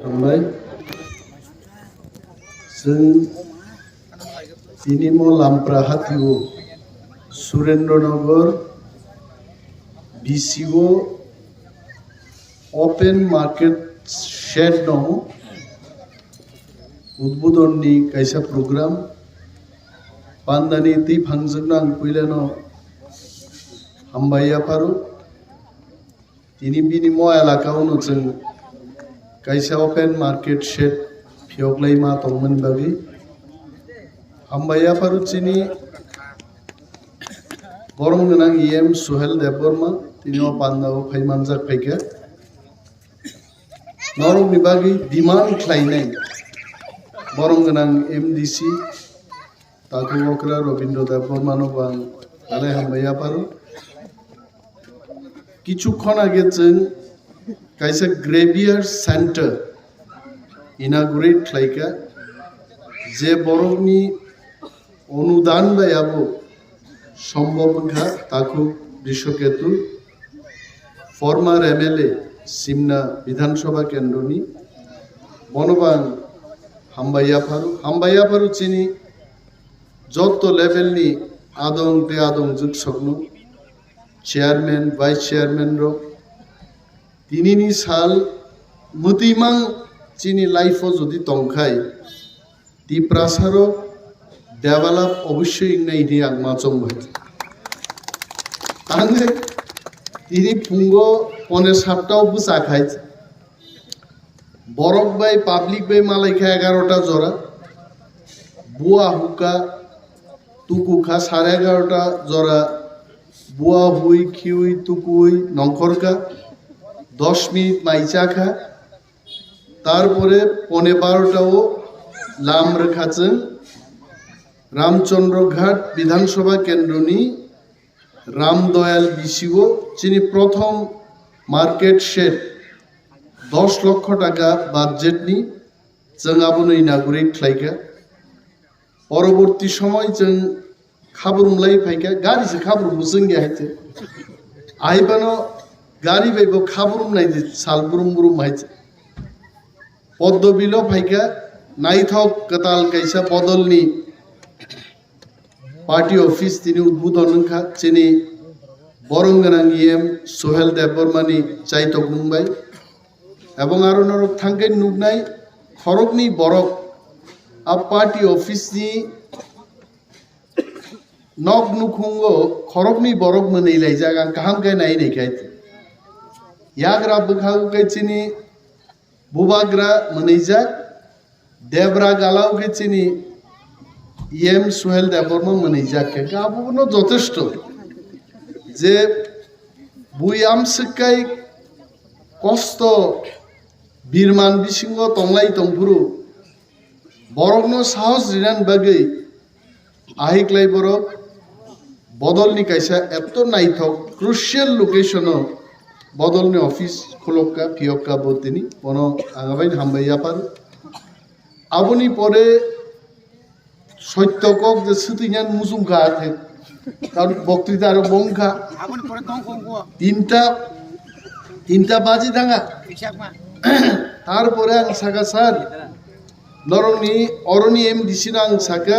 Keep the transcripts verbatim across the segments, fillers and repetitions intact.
Hambai. Chwng tini mo Lampra hatio Surendra Nagar B C O open market shed no udbodon ni kaisa program pandani twi phangjwkno ang puilano hambai yapharo. Tini bini mo elaka o no chwng kaisa open market shed phiyok lai ma tongmani bagwi. Hambai yapharo chini borom gwnang E M Suhel Debbarma tini o panda o phai manjak phaikha. Norokni bagwi demand khlainai borom gwnang M D C Takhuk okra Robindra Debbarmano bo ang belai hambai yapharo. Kichu khon age chwng kaisa Graveyard Center inaugurate khlaikha, je borokni onudan bai abo sombhob wngkha. Takhuk Brishoketu, former M L A Simna Bidhan Sabha Kendroni, bono bo ang hambai yapharo, hambai yapharo chini jotto level ni adong tei adongjwk sokno, chairman, vice chairman rok, tinini sal mwtwimang chini life o jodi tongkhai, Tiprasa rok develop obossoi wngnai hwnwi ang ma chong bai. Tangwi tini phungo pone satta o bwsa khai. Borok bai public bai malai kha egarota jora. Bua hukha, tuku kha sare egarota jora. Bua hui, khiui, tukui, nongkhor kha. Dos minute mai cha kha. Tarpore pone barota o lam rwkha chwng Ramchandra Ghat Bidhan Sabha Kendroni Ram Doyal B C O chini prothom market shed dos lokho taka budget ni chwng abono inaugurate khlaikha. Poroborti somoy chwng khabrum lai phaikha, gari se khabrum bo chwngya haite. Aibano gari bai bo khabrum nai di sal brum brum haite. Poddo bilo phaikha, naithok kwtal kaisa bodolni party office tini udbodon wngkha chini borom gwnang E M Suhel Debbarmani chaitok mung bai. Ebong aro norok thangkhe nuknai khoroknwi borok a party office ni nok nukhungo khoroknwi borok mwnwi laijak, ang kaham khe nai nai khe. Yagra bwkhago khe chini Bubagra mwnwijak, Debra galao khe chini E M Suhel Debbarma mwnwijak khe, abono jotesto je bui amswk kai kosto birman bisingo tonglai tongphuru borokno sahos rinani bagwi Ahiklai borok bodolni kaisa eto naithok crucial location o bodolni office khulokka phiyokka bo tini bono ang abaini hambai yaphar. Aboni pore soitto kok je swtwinyan muchungkha khe, karon boktwita aro bongkha. Aboni pore tong khongkho. Tinta, tinta baji thanga. Tarpore ang saka sir, norokni oroni M D C no ang saka,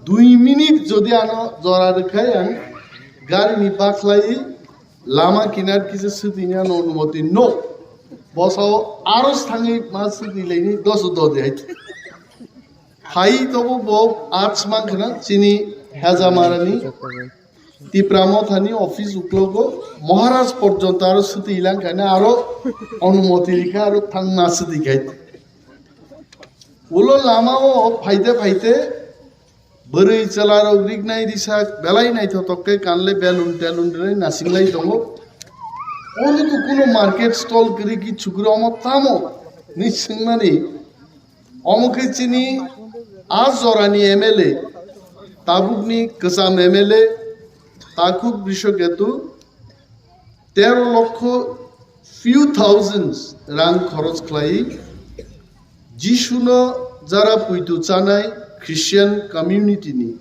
dui minute jodi ano jora rwkhai ang garini bakhlai lama kinar kisa swtwini ano onumoti no. Bosao aros thangwi ma swtwi laini doso dodi hai. Phai tobo bo ach mankhana chini Hejamarani Tipra Mothani office uklogo Maharaj porjonto aro swtwi langkhani aro onumoti rikha aro thangna swtwi khai. Ulo lama o phaite phaite bwrwi chwla rok riknai risa belai naithotok khe kanle belun telun rwnai nasinglai tongo. Oro to kuno market stall kwrwi ki chukromo tamo ni swngmani. Omo khe chini a jorani M L A, tabukni kwcham M L A Takhuk Brishoketu tero lokho few thousands rang khoroch khlai Jisuno jara puitu chanai Christian community ni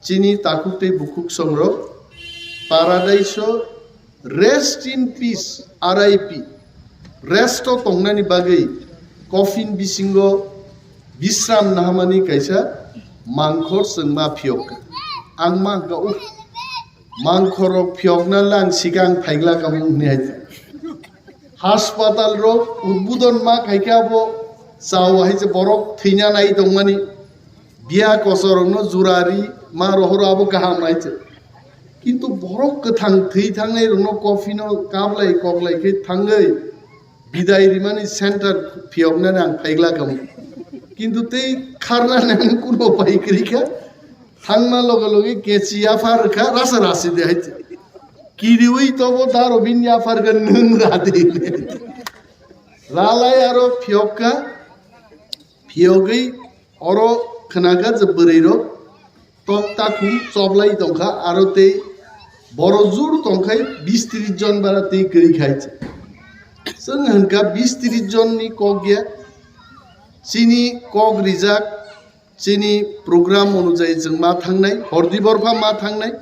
chini takhuk tei bukhuk songrok Paradise o rest in peace, R I P, rest o tongnani bagwi coffin bisingo bisram nahamani kaisa mangkhor chwngma phiyok kha. Ang mankha, "Uh, mangkhor rok phiyokna lang sikang phaigla kamung," hwnwi hai. Haspatal rok udbudon ma khaikhe abo chao hai se borok thwina nai tongmani, biya kosorokno jurari ma rohoro abo kaham hai se. Kintu borok kwthang thwi thangnai rokno coffin o kaplai koklai khe thangwi bidai rimani center phiyoknani ang phaigla kamo. Kintu tei kharnani ang kuno pai kwrwi kha. Thangma loge loge kechi yaphar kha, rasa rasi de hai. Kiriwi tobo daro bin yaphar kha, nwng ra de. Ralai aro phiyok kha, phiyogwi oro khna kha je bwrwi rok tok takhum choblai tong kha, aro tei boro jur tong khai bis tris jon bara tei kwrwi khai. Chwng hwn kha bis tris jon ni kok ya, chini kok rijak, chini program onujai chwng ma thangnai, hordi borpha ma thangnai,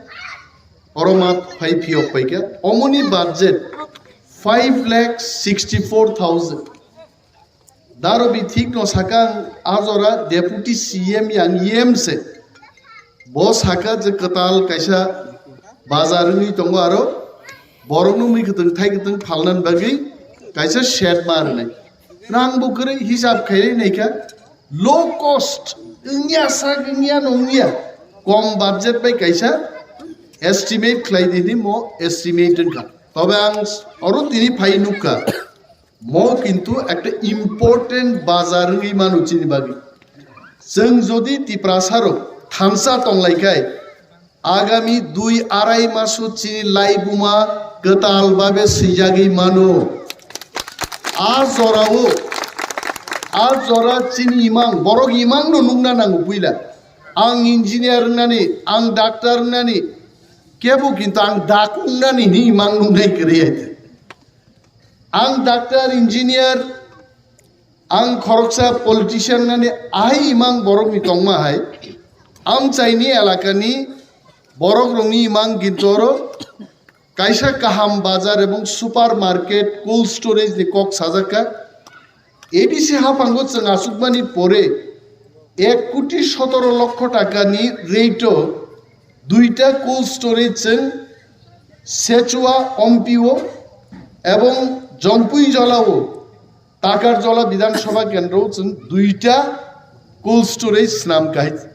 oro ma phai phiyok pai kha. Omoni budget five lakh sixty four thousand. Daro bi thik no sakang a jora deputy C M yang yem se. Bo saka je kwtal kaisa bazar wngwi tongo aro borokno mui kwtwng thai kwtwng phalnani bagwi kaisa shed ma rwnai. Rang bo kwrwi hisab khainai naikha low cost wngya sak wngya no wngya kom budget bai kaisa estimate khlai di hwnwi mo estimate wngkha. Tobe ang oro tini phai nukha. Mo kintu ekta important bazar wngwi mano chini bagwi. Chwng jodi Tiprasa rok thansa tonglai khai, agami dui arai maso chini laibuma kwtal babe swijagwi mano. A jorao, a jora chini imang, borok imang no nukna nango puila. Ang engineer wngnani, ang doctor wngnani, kebo kintu ang dak wngnani hwnwi imang nuknai kwrwi hai. Ang doctor, engineer, ang khoroksa politician nani ahai imang borokni tongma hai. Amchaini elakani borokrokni imang gintoro kaisa kaham bazar ebong supermarket, cold storage ni kok sajak kha. A D C haphango chwng achukmani pore ek koti sotoro lokho takani rate o duita cold storage chwng Sechua Ompio ebong Jompui Jolao Takarjola Bidhan Sabha Kendro chwng duita cold storage snam kha.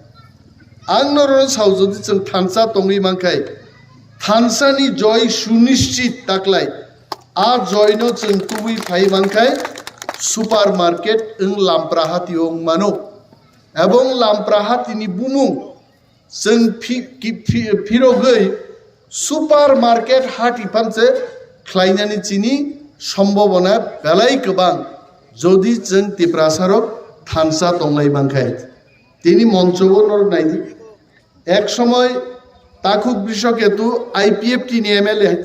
Ang norok sao jodi chwng thansa tongwi mankhai, thansani joy sunischit taklai, a joy no chwng tubui phai mankhai supermarket wng Lamprahati wng mano. Ebong Lamprahati ni bumung chwng phi-, ki-, phi-, phirogwi supermarket hati phanse khlainani chini sombobona belai kwbang, jodi chwng Tiprasarok thansa tonglai mankhai. Tini moncho o norok naidi. Ek somoy Takhuk Brishoketu I P F T ni M L A hai.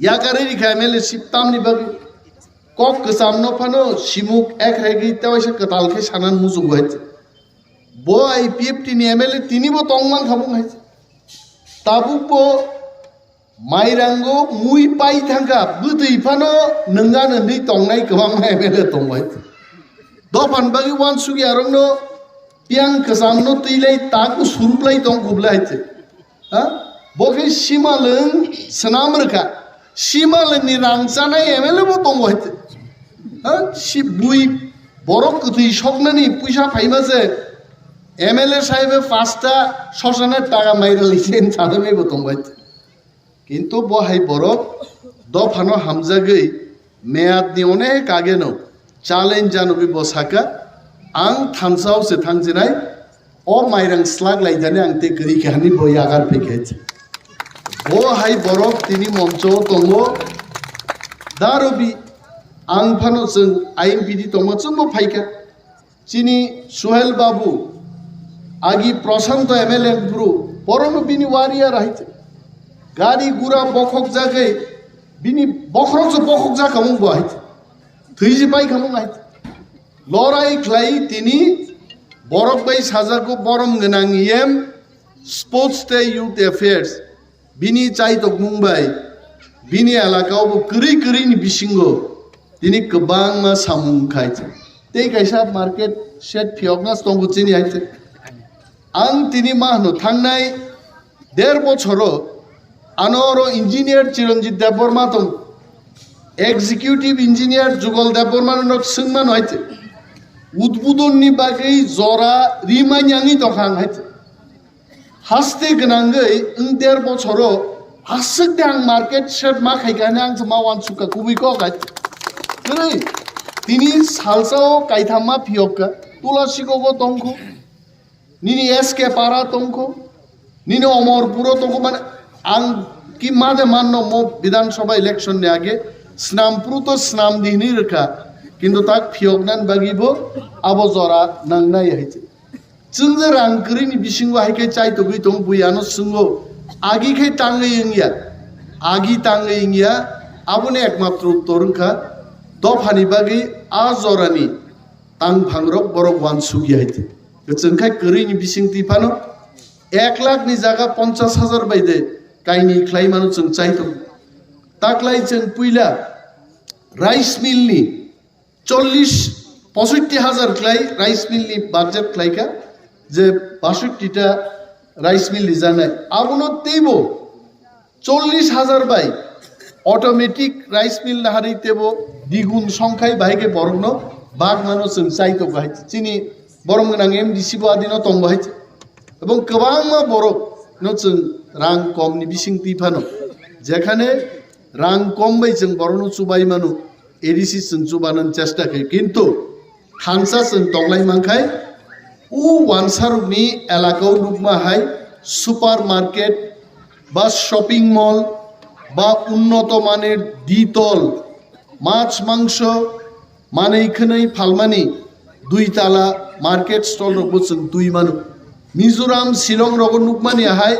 Yakarwi rikha M L A sip tamni bagwi. Kok kwcham no phano simuk ek regwi tewaisa kwtal khe sanan muchungo hai. Bo I P F T ni M L A tini bo tongman kha bung hai. Tabuk bo mairango mui pai thangkha, bwtwi phano nwnga nwnwi tongnai kwbangma M L A tongo hai. Dophan bagwi uansukya rokno piang kwcham no twi lai taku surup lai tong kubla hai. Ha? Bo khe simalwng swnam rwkha. Simalwng ni rang chanai M L A bo tongo hai. Ha? Si bui borok kwthwi soknani puisa phaima se M L A saibe pasta sosana taka mairali sen chanai bo tongo hai. Kintu bo hai borok dophano hamjagwi meyadni onek ageno challenge janogwi bo saka, "Ang thansao se thangsinai, o mairang slak laijani ang tei kwrwi khe," hwnwi bo yagar phaikha. Bo hai borok tini moncho tongo, darobi ang phano chwng I M P D tongma chwngbo phaikha. Chini Suhel Babu, agi Prashanto M L A bru, borono bini warrior hai. Gari gura bokhok jagwi, bini bokhorok se bokhok jakhamung bo hai. Thwiji pai khamung hai. Lorai khlai tini borok bai sajako borom gwnang yem sports tei youth affairs. Bini chaitokmung bai, bini elakao bo kwrwi kwrwi ni bisingo Tini kwbangma samung khai se. Tei kaisa market shed phiyokna tongo chini hai se. Ang tini ma hwno thangnai der bochoro ano oro engineer Chiranjit Debbarma tong, executive engineer Jugal Debbarma no swngmano hai se. Udbudon ni bagwi jora rimani angwi tongkha ang hai se. Haste gwnangwi wng der bochoro aswk de ang market shed ma khaikha hwnwi ang se ma uansukha kubui kok hai. Kwrwi tini salsao kaitham ma phiyokha, Tulasikogo tongkho, nini S K Para tongkho, nini Omorpuro tongkho, mane ang ki ma de manno mo Bidhan Sabha election ni age snam puru to snam di hwnwi rwkha, kintu tak phiyoknani bagwi bo abo jora nangnai hai se. Chwng je rang kwrwini bisingo hai khe chaitogwi tong, bui ano swngno agi khe tangwi wngya, agi tangwi wngya, aboni ekmatro uttor wngkha dophani bagwi a jorani tangphangrok borok uansukya hai se. Kwchwng khai kwrwini bising twi phano ek lakh ni jaga ponchash hajar bai de kaini khlai mano chwng chaitok. Taklai chwng puila rice mill ni chollish posotti hajar khlai rice mill ni budget khlaikha, je basotti ta rice mill rijaknai, abono teibo chollish hajar bai automatic rice mill naharwi teibo digun songkhai bahai khe borokno bagmano chwng chaitok hai chini borom gwnang M D C bo adino tong bahai, ebong kwbangma borok no chwng rang kom ni bising twi phano, jekhane rang kom bai chwng borokno chubai mano, A D C chwng chubanani chesta khe, kintu thansa chwng tonglai mankhai, o wansarokni elakao nukma hai super market ba shopping mall ba unnoto manir ditol mach mangso manwi khwnwi phalmani dui tala market stall rokbo chwng twi mano. Mizoram, Shillong rogo nukmani hai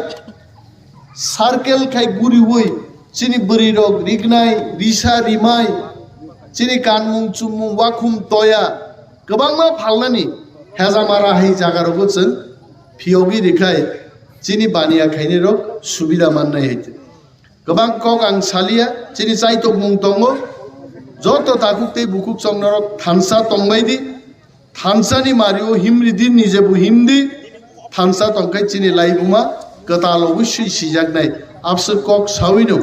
circle khai guriwi chini bwrwi rok rignai, risa rimai, chini kanmung chumung, wakhum toya, kwbangma phalnani hejamara hai jaga rogo chwng phiyogwi rikhai chini baniya khainai rok subida mannai hai. Kwbang kok ang salia, chini chaitokmung tongo, joto takhuk tei bukhuk chong norok thansa tongbai di, thansani mario himri di, nije bo himdi, thansa tongkhai chini laibuma kwtal oboswi sijaknai. Abswk kok sawino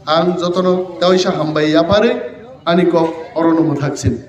ang jotono teisa hambai yapharwi ani kok orono mwthaksin.